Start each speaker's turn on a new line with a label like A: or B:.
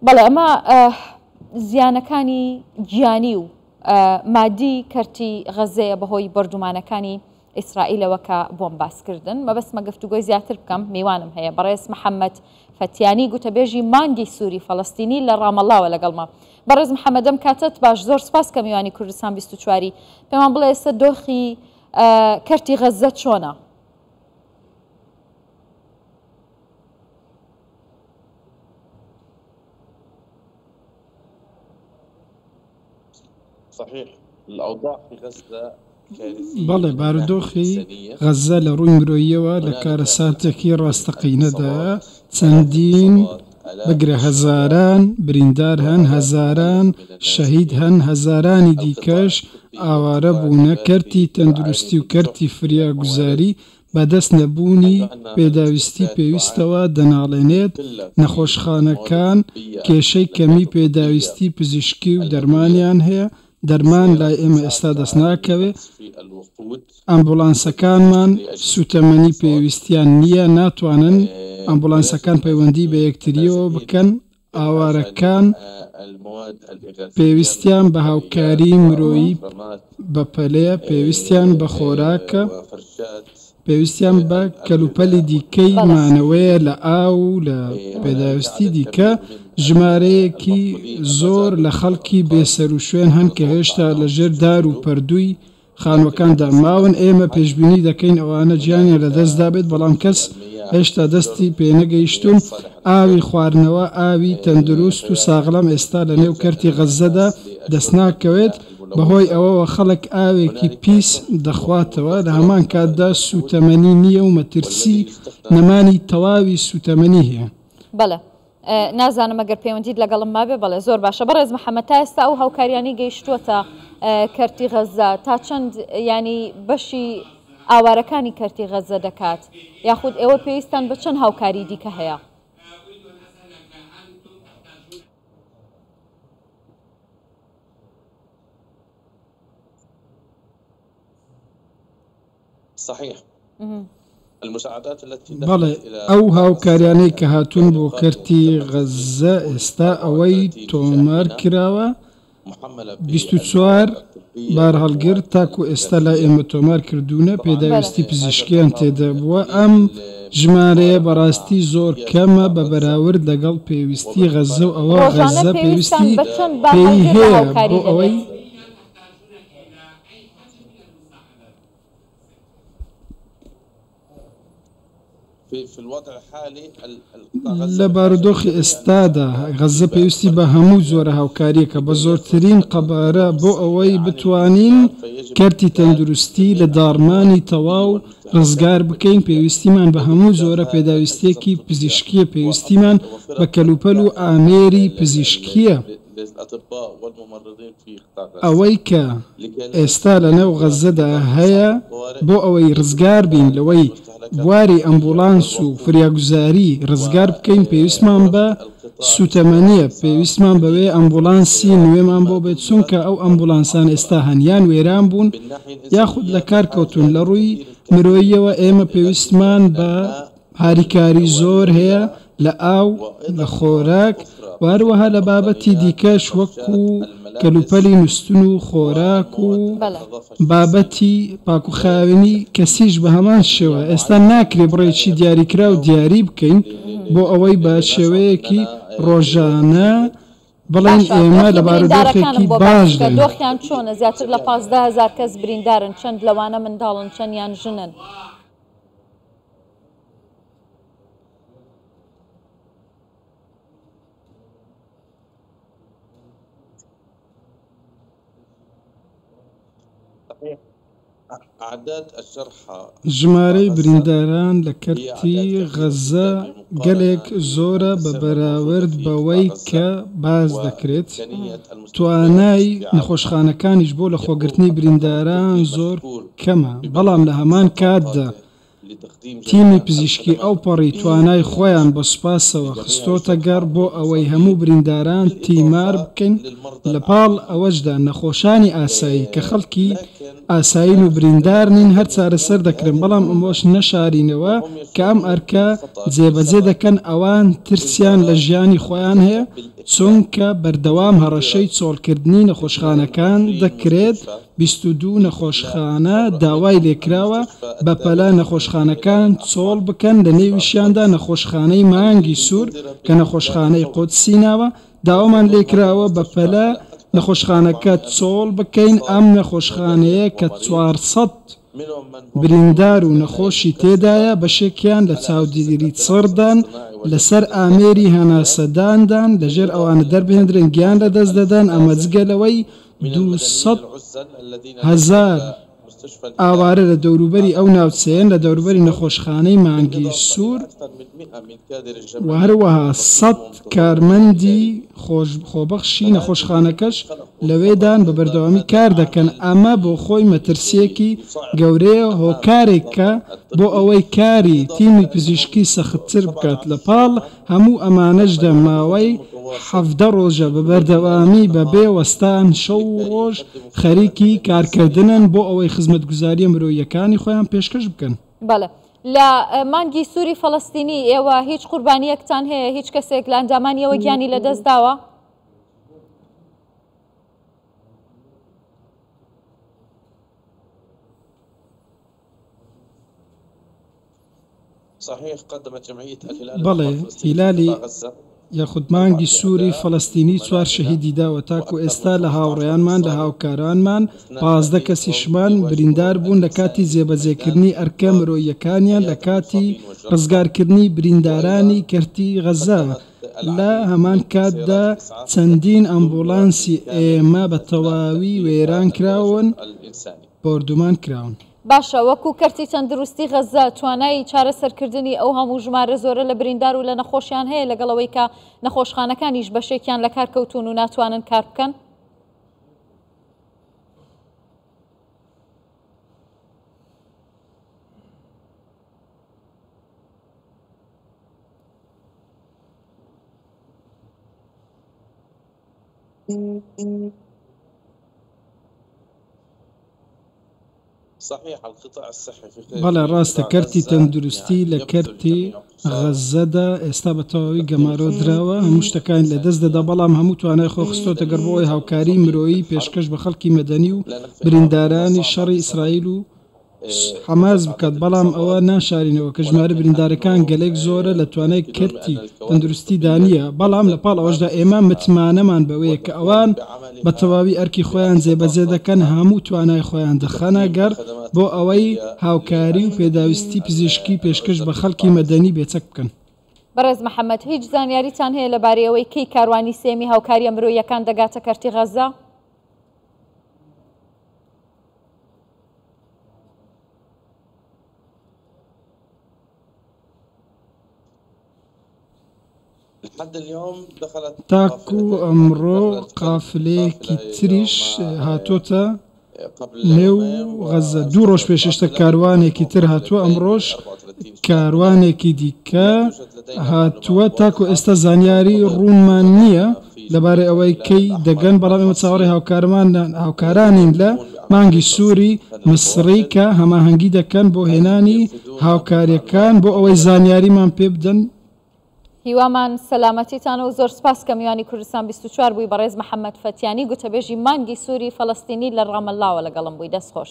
A: بەڵێ ئەمە زیانەکانی گیانی و مادی کەرتی غەزەیە بەهۆی بۆردومانەکانی ئیسرائیلەوە کە بۆم باسکردن. مەبەستمە گفتوگۆی زیاتر بکەم، میوانم هەیە بەڕێز محەمەد فەتیانی گوتەبێژی مانگی سووری فەڵەستینی لە ڕامەڵاوە لەگەڵمە. بەڕێز محەمەد ئەم کاتەت باش، زۆر سوپاس کە میوانی کوردستان 24 ی. پێمان بڵێ ئێستا دۆخی کەرتی غەززە چۆنە؟
B: بەڵێ، بارودۆخی غەززە لە ڕووی مرۆییەوە لە کارەساتێکی ڕاستەقینەدایە، چەندین، بگرە هەزاران بریندار هەن، هەزاران شەهید هەن، هەزارانی دیکەش ئاوارە بوونە، کەرتی تەندروستی و کەرتی فریاگوزاری بەدەست نەبوونی پێداویستی پێویستەوە دەناڵێنێت، نەخۆشخانەکان کێشەی کەمی پێداویستی پزیشکی و دەرمانیان هەیە، دەرمان لای ئێمە ئێستا دەستناکەوێت، ئەمبوڵانسەکانمان سووتەمەنی پێویستیان نییە، ناتوانن ئەمبوڵانسەکان پەیوەندی بە یەکترییەوە بکەن، ئاوارەکان پێویستیان بە هاوکاریی مرۆیی بەپەلەیە، پێویستیان بە خۆراکە، پێویستیان بە کەلوپەلی دیکەی مانەوەیە لە ئاو و لە پێداویستی دیکە، ژمارەیەکی زۆر لە خەڵکی بێسەروشوێن هەن کە هێشتا لەژێر دار و پەردووی خانووەکاندا ماون، ئێمە پێشبینی دەکەین ئەوانە گیانیان لەدەست دابێت، بەڵام کەس هێشتا دەستی پێنەگەیشتوون، ئاوی خواردنەوە، ئاوی تەندروست و ساغلەم ئێستا لەنێو کەرتی غەززەدا دەستناکەوێت، بەهۆی ئەوەوە خەڵک ئاوێکی پیس دەخواتەوە، لە هەمان کاتدا سووتەمەنی نییە و مەترسی نەمانی تەواوی سووتەمەنی هەیە.
A: بەڵێ. نازانم ئەگەر پەیوەندیت لەگەڵم مابێ بەڵێ زۆر باشە بەڕێز محەممەد تا ئێستا ئەو هاوکاریانی گەیشتووەتە کەرتی غەزە تا چەند ینی بەشی ئاوارەکانی کەرتی غەزە دەکات یاخود ئێوە پێویستان بە چەند هاوکاری دیکە هەیە؟
B: بەڵێ، ئەو هاوکاریانەی کە هاتوون بۆ کەرتی غەززە ئێستا ئەوەی تۆمار کراوە 24 بارهەڵگر تاکو ئێستا لای ئێمە تۆمار کردوونە پێداویستی پزیشکیان تێدا بووە، ئەم ژمارەیە بەڕاستی زۆر کەمە بە بەراورد لەگەڵ پێویستی غەززە و ئەوە
A: ڕۆژانە
B: غەززە
A: پێویستان
B: پێویستی
A: بە چەند
B: پێی
A: بارهەڵگر لە
B: هەیە
A: هاوکاری
B: بۆ ئەوەی
A: دەبێت؟
B: لە بارودۆخی ئێستادا غەززە پێویستی بە هەموو جۆرە هاوکارییەکە بە زۆرترین قەبارە بۆ ئەوەی بتوانین کەرتی تەندروستی لە داڕمانی تەواو ڕزگار بکەین، پێویستیمان بە هەموو جۆرە پێداویستییەکی پزیشکییە، پێویستیمان بە کەلوپەل و ئامێری پزیشکییە. ئەوەی کە ئێستا لەنێو غەززەدا هەیە بۆ ئەوەی ڕزگار بین لەوەی بواری ئەمبوڵانس و فریاگوزاری ڕزگار بکەین پێویستمان بە سوتەمەنیە، پێویستمان بەوەیە ئەمبوڵانسی نوێمان بۆ بێت چونکە ئەو ئەمبوڵانسانە ئێستا هەن یان وێران بوون یاخود لەکار کەوتوون، لەڕووی مرۆییەوە ئێمە پێویستمان بە هاریکاری زۆر هەیە لە ئاو، لە خۆراک و هەروەها لە بابەتی دیکەش وەکو کەلوپەلی نوستن و خۆراک و بابەتی پاکوخاوێنی کەسیش بە هەمان شێوە. ئێستا ناکرێ بڕێکی دیاریکراو دیاری بکەین بۆ ئەوەی بە شێوەیەکی ڕۆژانە بڵێین
A: باشە
B: ئێمە
A: دۆخی
B: لە
A: بریندارەکانم
B: بارودۆخێکی
A: بۆ باس بکە
B: باشداین.
A: دۆخیان چۆنە زیاتر لە 15,000 کەس بریندارن چەند لەوانە منداڵن چەندیان ژنن؟
B: ژمارەی برینداران لە کەرتی غەززە گەلێک زۆرە بە بەراورد بەوەی کە باس دەکرێت، توانای نەخۆشخانەکانیش بۆ لەخۆگرتنی برینداران زۆر کەمە، بەڵام لە هەمان کاتدا تیمی پزیشکی ئەوپەڕی توانای خۆیان بە سوپاسەوە خستۆتە گەڕ بۆ ئەوەی هەموو برینداران تیمار بکەین، لەپاڵ ئەوەشدا نەخۆشانی ئاسایی کە خەڵکی. ئاسایین و بریندار نین هەر چارەسەر دەکرێن، بەڵام ئەمەش نەشارینەوە کە ئەم ئەرکە جێبەجێ دەکەن ئەوان ترسیان لە ژیانی خۆیان هەیە، چونکە بەردەوام هەڕەشەی چۆڵکردنی نەخۆشخانەکان دەکرێت، 22 نەخۆشخانە داوای لێکراوە بەپەلە نەخۆشخانەکان چۆڵ بکەن، لەنێویشیاندا نەخۆشخانەی مانگی سوور کە نەخۆشخانەی قودسی ناوە، داوامان لێکراوە بەپەلە نەخۆشخانەکە چۆڵ بکەین، ئەم نەخۆشخانەیە کە 400 بریندار و نەخۆشی تێدایە، بەشێکیان لە چاودێری چڕدان، لەسەر ئامێری هەناسەداندان، لەژێر ئەوانە دەربهێندرێن گیان لەدەست دەدەن، ئەمە جگە لەوەی 200 هەزار ئاوارە لە دەوروبەری ئەو ناوچەیەن، لە دەوروبەری نەخۆشخانەی مانگی سوور و هەروەها 100 کارمەندی خۆبەخشی نەخۆشخانەکەش لەوێدان بە بەردەوامی کار دەکەن. ئەمە بۆ خۆی مەترسییەکی گەورەیە، هۆکارێکە بۆ ئەوەی کاری تیمی پزیشکی سەختتر بکات. لە پاڵ هەموو ئەمانەشدا ماوەی 17 ڕۆژە بە بەردەوامی بەبێ وەستان شەو و ڕۆژ خەریکی کارکردنن بۆ ئەوەی خزمەتگوزارییە مرۆییەکانی خۆیان پێشکەش بکەن.
A: بەڵێ لە مانگی سووری فەڵەستینی ئێوە هیچ قوربانییەکتان هەیە؟ هیچ کەسێک لە ئەندامانیەوە گیانی لەدەست داوە؟
B: بەڵێ، هیلالی یاخود مانگی سووری فەڵەستینی چوار شەهیدی داوە، تاکو ئێستا لە هاوڕێیانمان، لە هاوکارانمان 15 کەسیشمان بریندار بوون لە کاتی جێبەجێکردنی ئەرکە مرۆییەکانیان لە کاتی ڕزگارکردنی بریندارانی کەرتی غەززە. لە هەمان کاتدا چەندین ئەمبوڵانسی ئێمە بە تەواوی وێران کراون، بۆردومان کراون.
A: باشە وەکو کەرتی تەندروستی غەززە توانای چارەسەرکردنی ئەو هەموو ژمارە زۆرە لە بریندار و لە نەخۆشیان هەیە لەگەڵ ئەوەی کە نەخۆشخانەکانیش بەشێکیان لە کار کەوتوون و ناتوانن کار بکەن؟
B: بەڵێ ڕاستە کەرتی تەندروستی لە کەرتی غەززەدا ئێستا بە تەواوی گەمارۆ دراوە، هەموو شتەکانی لەدەست دەدا، بەڵام هەموو توانای خۆی خستۆتە گەڕ بۆ ئەوەی هاوکاری مرۆیی پێشکەش بە خەڵکی مەدەنی و بریندارانی شەڕی ئیسرائیل و حەماس بکات، بەڵام ئەوە ناشارینەوە کە ژمارەی بریندارەکان گەلێک زۆرە لە توانای کەرتی تەندروستیدا نییە، بەڵام لە پاڵ ئەوەشدا ئێمە متمانەمان بەوەیە کە ئەوان بە تەواوی ئەرکی خۆیان جێبەجێ دەکەن، هەموو توانای خۆیان دەخەنە گەڕ بۆ ئەوەی هاوکاری و پێداویستی پزیشکی پێشکەش بە خەڵکی مەدەنی بێچەک بکەن.
A: بەڕێز محەمەد، هیچ زانیاریتان هەیە لەبارەی ئەوەی کەی کاروانی سێیەمی هاوکارییە مرۆییەکان دەگاتە کەرتی غەززە؟
B: تاکو ئەمڕۆ قافلەیەکی تریش هاتۆتە نێو غەززە، دوو ڕۆژ پێش ئێستا کاروانێکی تر هاتووە، ئەمڕۆش کاروانێکی دیکە هاتووە، تاکو ئێستا زانیاری ڕوونمان نییە لەبارەی ئەوەی کەی دەگەن، بەڵام ئێمە چاوەڕێی هاوکارانین لە مانگی سووری میسڕی کە هەماهەنگی دەکەن بۆ هێنانی هاوکارییەکان بۆ ئەوەی زانیاریمان پێ بدەن.
A: هیوامان سەلامەتیتانە و زۆر سپاس کە میوانی کوردستان 24 بووی بەڕێز محەمەد فەتیانی گوتەبێژی مانگی سووری فەلەستینی لە ڕامەللاوە لەگەڵم بووی دەست خۆش.